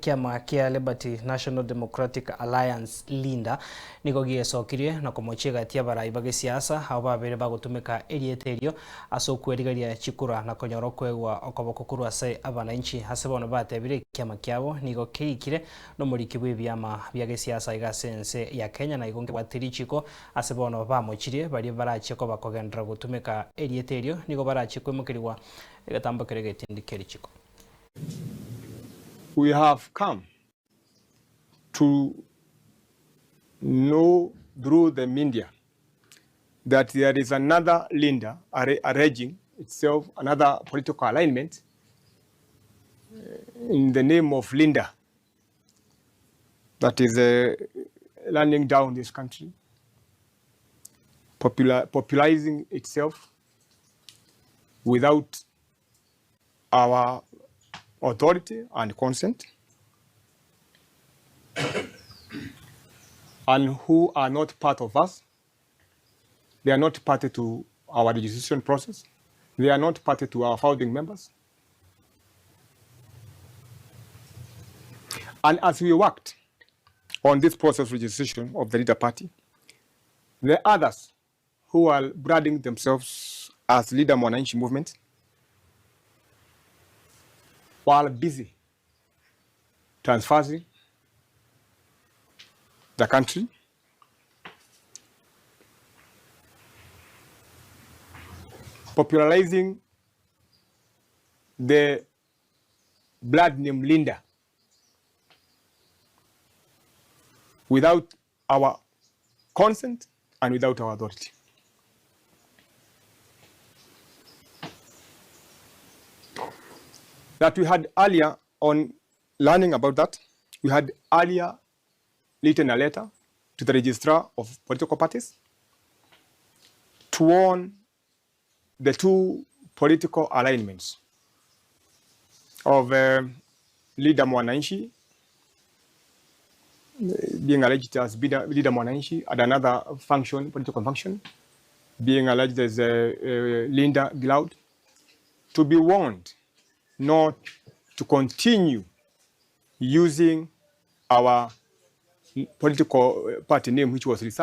Ekiama kia Liberty National Democratic Alliance, Linda, nigo giesokirie na komochia egati y'abarai ba gesiasa abwo babeire bagotumeka erieta erio ase okwerigeria chikura na konyora okoegwa okoboko korwa ase abanainchi. Ase bono batebire ekiama kiabo nigo kerikire nomoriki bw'ebiama bia gesiasa iga ase ense ya Kenya na igo nkebwate richiko ase bono bamochirie baria barachie koba kogenderera gotumeka erieta erio nigo barachie koimokerigwa egetambo keria getindi kerichiko. We have come to know through the media that there is another leader alleging itself another political alignment in the name of Linda that is running down this country, popular, popularizing itself without our authority and consent, and who are not part of us. They are not party to our registration process. They are not party to our founding members. And as we worked on this process of registration of the leader party, the others who are branding themselves as leader Mwananchi movement while busy transferring the country popularizing the blood name Linda without our consent and without our authority. That we had earlier on learning about that, we had earlier written a letter to the registrar of political parties to warn the two political alignments of Leader Mwananchi being alleged as Leader Mwananchi and another function, political function, being alleged as Linda Gloud, to be warned not to continue using our political party name which was reserved.